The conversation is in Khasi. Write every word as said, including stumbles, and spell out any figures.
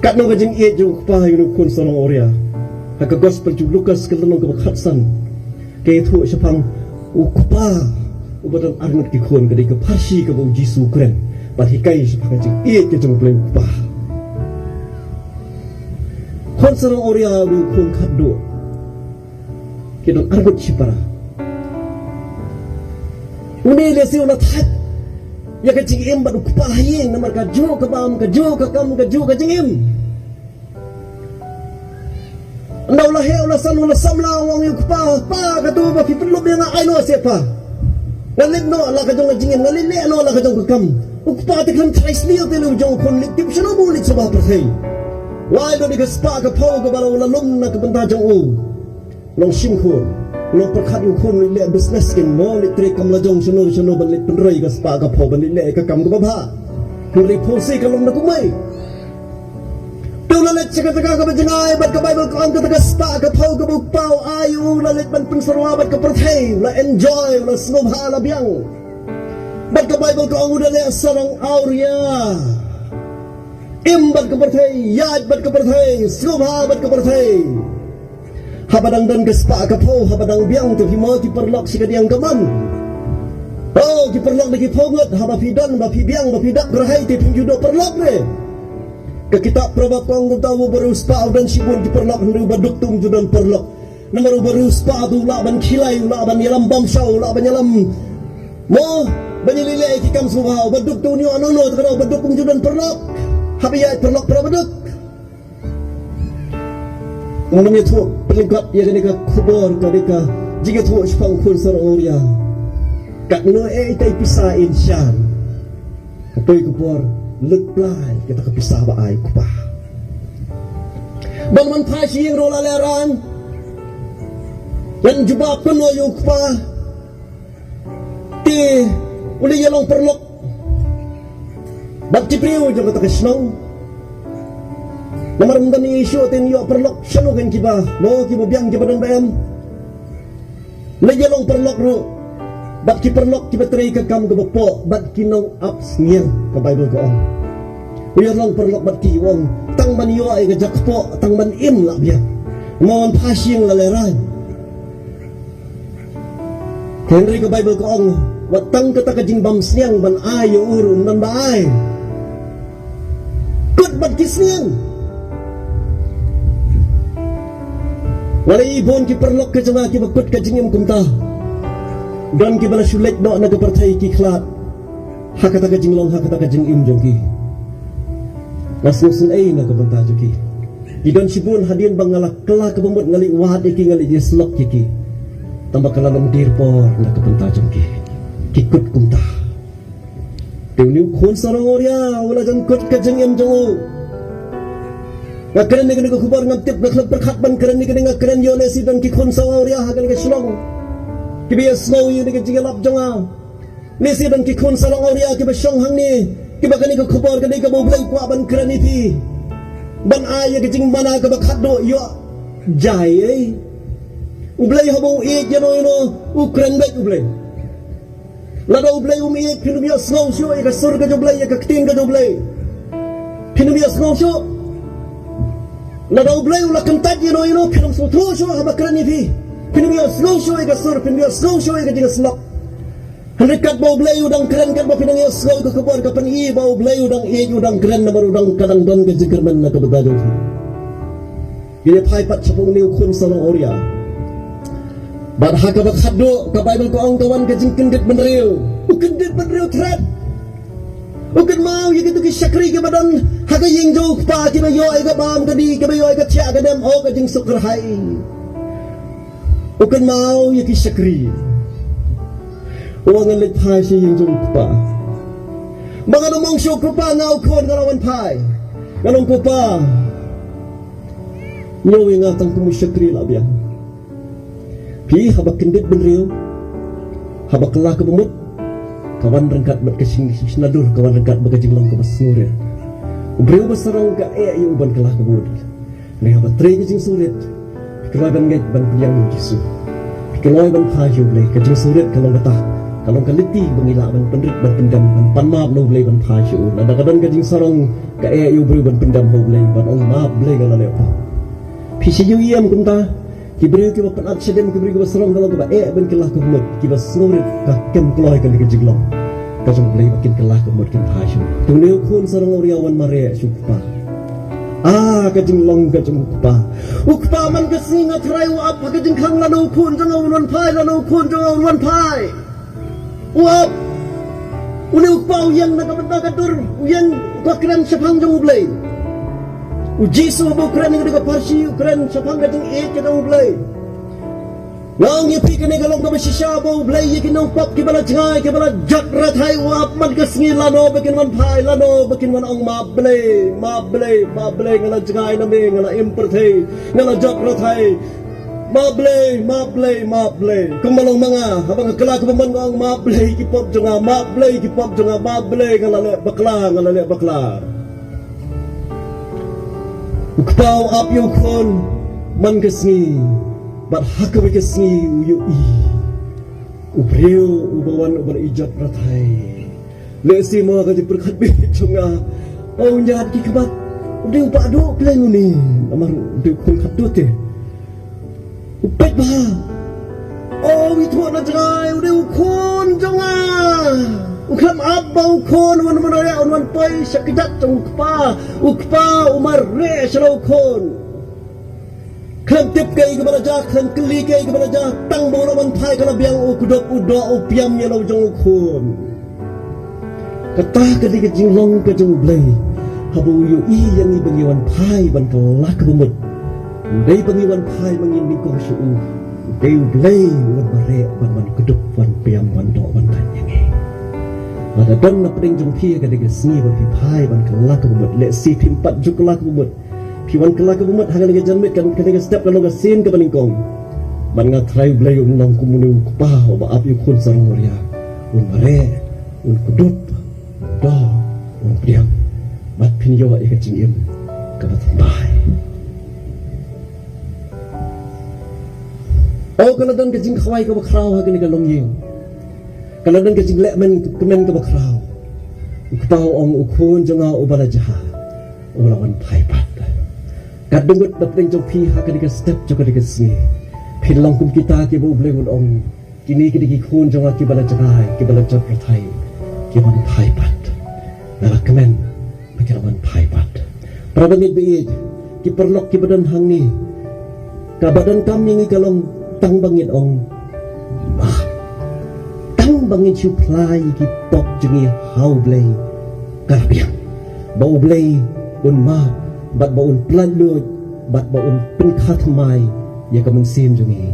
Katno ka jingïeit jong u kpa ïa une u khun sarong awria. Ha ka gospel jong u Lukas ka lynnong kaba khatsan, ka ïathuh shaphang u kpa uba don arngut ki khun, ka dei ka pharshi kaba u Jisu u kren bad hikai shaphang ka jingïeit ka jong u Blei u kpa. Khun sarong awria u dei u khun khatduh. Ki don arngut shipara. Une lehse u la thait ïa ka jingim bad u kpa ha ïing namar ka juh ka bam, ka juh ka kam, ka juh ka jingim. Ynda u la heh u la san u la samla u ong ïa u kpa, pa, kato ba phi pynlong ïa nga ai noh seh pa. Nga leit noh la ka jong ka jingim, nga leit leh noh la ka jong ka kam. U kpa te khlem tharai sniew te u jong u khun, leit tip shano ba u leit sha ba pyrthei. Wai, don ïa ka spah ka phew kaba la u la lum na ka bynta jong u. Nongshim khun, nongpyrkhat ïa u khun, leit leh business kin mo, leit trei kam la jong shano shano ban leit pynroi ka spah ka phew ban leit leh ka kam kaba bha. Hynrei phew seh ka long na kumne. Te u la leit sha kata kaba jngai bad ka Baibl ka ong kata ka spah ka phew kaba u kpa u ai u la leit ban pynsyrwa bad ka pyrthei, u la enjoy, u la sngewbha, la biang. Bad ka Baibl ka ong u da leh sarong awria. Im bad ka pyrthei, ïaid bad ka pyrthei, sngewbha bad ka pyrthei. Haba dang don ka spah ka phew, haba dang biang te phi mo ki paralok shi ka diang ka mon. Oh, ki paralok da ki phew ngut, haba phi don, ba phi biang, ba phi dap kyrhai te phim ju don paralok re. Ka kitab Proverb ka ong kumta, uba riewspah u don shibun ki paralok, hynrei uba duk te um ju don paralok. Namar uba riewspah te u lah ban khilai, u lah ban ïalam bamshaw, u lah ban ïalam mo, ban ïaleh leh ki kam sngewbha, uba duk te un ïoh nongno, te ka dei uba duk um ju don paralok. Haba ïaid paralok para ba duk. Ngam ïathuh pynlyngkot ïa kane ka khubor, kane ka jingïathuh shaphang u khun sarong awria. Katno ei ei pisa in shan. Katoi ka por lut blai kata ka pisa ba ai u kpa. Ban man phai sha ïing ruh la lehrain. Ngan jubab kumno ïa u kpa. Te u leit ïalong paralok bad ki briew jong kata ka shnong. Namar ym don issue te yn ïoh paralok shano kein kiba, mo, kiba biang kiba don ba em. Leit ïalong paralok ruh bad ki paralok kiba trei ka kam kaba poh bad ki nongap sniang, ka Baibl ka ong. U ïalong paralok bad ki, u ong tang ban ïoh ïa ka jaka poh, tang ban im lah biang. Mo, wan phai sha ïing la lehrain. Hynrei ka Baibl ka ong, wat tang kata ka jingbam sniang ban ai ïa u ruh ym don ba ai. Kut bad ki sniang. Nga la ïohi bun ki paralok ka jong nga kiba kut ka jingim kumta. Don kiba la shu leit noh na ka pyrthei ki khlad ha kata ka jinglong, ha kata ka jingim jong ki. Nga sngewsynei na ka bynta jong ki. Ki don shibun hadien ba nga la kylla kaba mut, nga leit wad ïa ki, nga leit ïasyllok ïa ki. Tangba ka la long dier por na ka bynta jong ki. Ki kut kumta. Te une u khun sarong awria u la jan kut ka jingim jong u. Nga kren ïa kane ka khubor, ngam tip, nga khlem pyrkhat ban kren ïa kane, nga kren ïoh lehse don ki khun sarong awria ha kane ka shnong kiba ïasngew ïa kane ka jingïalap jong nga. Lehse don ki khun sarong awria kiba shong hangne, kiba kane ka khubor ka dei kaba U Blei u kwah ban kren ïa phi. Ban ai ïa ka jingmana kaba khatduh, ïoh jai ei. U Blei haba u ïeit ïano ïano u kren beit U Blei. Lada U Blei um ïeit phin ym ïohsngew shuh ïa ka sur ka jong U Blei, ïa ka ktien ka jong U Blei. Phin ym ïohsngew shuh. Lada U Blei u la kyntait ïano ïano phin ym sngewthuh shuh haba kren ïa phi. Phin ym ïohsngew shuh ïa ka sur, phin ym ïohsngew shuh ïa ka jingïasyllok. Hynrei katba U Blei u dang kren, katba phi dang ïohsngew ïa ka khubor, ka pyni ba U Blei u dang ïeit, u dang kren, namar u dang, ka dang don ka jingkyrmen na ka bynta jong phi. Ngin ïa phai pat shaphang une u khun sarong awria. Bad ha kaba khatduh ka Baibl ka ong ka wan ka jingkyndit bynriew. U kyndit bynriew thret. U kynmaw ïa kito ki shakri kiba don ha ka ïing jong u kpa, kiba ïoh ïa ka bam ka dih, kiba ïoh ïa ka thiah ka dem, oh ka jingsuk kyrhai. U kynmaw ïa ki shakri. U ong ngan leit phai sha ïing jong u kpa. Ba ngan ym ong shuh, Kpa, nga u khun nga la wan phai. Ngan ong, Kpa, ñiew ïa nga tang kum u shakri la biang. Phi, haba kyndit bynriew, haba kylla kaba mut, ka wan ryngkat bad ka jing, jingshna dur, ka wan ryngkat bad ka jinglong kaba sngewrit. U briew ba sarong ka eh ïa u ban kylla kaba mut. Hynrei haba trei ka jingsngewrit, phi kloi ban ngeit ban pdiang ïa U Jisu. Phi kloi ban phai sha U Blei, ka jingsngewrit ka long kata. Ka long ka lynti ba ngi lah ban pynrit, ban pyndem, ban pan map na U Blei, ban phai sha u. Lada ka don ka jingsarong ka eh ïa u briew ban pyndem ha U Blei, ban ong map Blei, nga la leh pop. Phi shu ïohi em kumta, ki briew kiba pynat shadem, ki briew kiba sarong ka long kaba eh ban kylla ka mut, kiba sngewrit, ka kem kloi kane ka jinglong ka jong U Blei ba kin kylla ka mut, kin phai sha u. Te une u khun sarong awria u wan mareh sha u kpa. Ah, ka jinglong ka jong u kpa. U kpa, man ka sngi nga tharai u ap ha ka jingkhang, lano u khun jong nga un wan phai, lano u khun jong nga un wan phai. U ap. Une u kpa u ïeng na ka bynta ka dur, u ïeng, u kren shaphang jong U Blei. U Jisu haba u kren ïa ka parsi, u kren shaphang ka jingïeit ka jong U Blei. Nga ong ïa phi, kane ka long kaba shisha ba U Blei ïa ki nongpop kiba la jngai, kiba la jot rathai, u ap man ka sngi, lano ba kin wan phai, lano ba kin wan ong map Blei, map Blei, map Blei, nga la jngai na me, nga la im pyrthei, nga la jot rathai. Map Blei, map Blei, map Blei. Kumba long ma nga, haba nga kylla kaba mut nga ong map Blei ki pop jong nga, map Blei ki pop jong nga, map Blei, nga la leh bakla, nga la leh bakla. U kpa u ap ïa u khun man ka sngi, bad ha kawei ka sngi u ïohi u briew uba wan uba la ïa jot rathai. Lehse mo ka jingpyrkhat bit jong nga, u ñiad ki khmat, u dei u paw duh pleng une, namar u dei u khun khatduh te. U peit bha. O, u ithuh na jngai, u dei u khun jong nga. U khlem ap ba u khun un wan mareh, un wan poi sha kjat jong u kpa. U kpa u mareh sha la u khun. Khlem tip kaei kaba la jia, khlem kylli kaei kaba la jia, tang ba u la wan phai ka la biang, u kdup, u doh, u piam ïa la u jong u khun. Kata ka dei ka jinglong ka jong U Blei. Haba u ïohi ïa ngi ba ngi wan phai ban kylla kaba mut, u dei ba ngi wan phai ba ngi nyngkong sha u. U dei U Blei u wan mareh, ban wan kdup, wan piam, wan doh, wan thait ïa ngi. Lada don na pdeng jong phi ha kane ka sngi ba phi phai ban kylla kaba mut, lehse phim pat ju kylla kaba mut. Phi wan kylla kaba mut ha kane ka janmiet, kan, kane ka step ka long ka sien kaba nyngkong. Bad nga tharai U Blei un long kum une u kpa uba ap ïa u khun sarong awria. Un mareh, un kdup, un doh, un pdiang. Bad phin ïoh ïa ka jingim kaba thymmai. O, ka la don ka jingkhawai kaba khraw ha kane ka longïing. Ka la don ka jinglehkmen kmen kaba khraw. U kpa u ong, u khun jong nga uba la jia u la wan phai pat. Katba ngut na pdeng jong phi ha kane ka step jong kane ka sngi, phin long kum kita kiba U Blei un ong, kine ki dei ki khun jong nga kiba la jngai, kiba la jot rathai, ki wan phai pat. Nga la kmen ba ki la wan phai pat. Para bangeit ba ïeit, ki paralok kiba don hangne, kaba donkam ïa ngi ka long tang ba ngin ong map. Tang ba ngin shu phla ïa ki pop jong ngi ha U Blei, ka la biang. Ba U Blei un map, bad ba un pyllait luid, bad ba un pynkha thymmai ïa ka mynsiem jong ngi.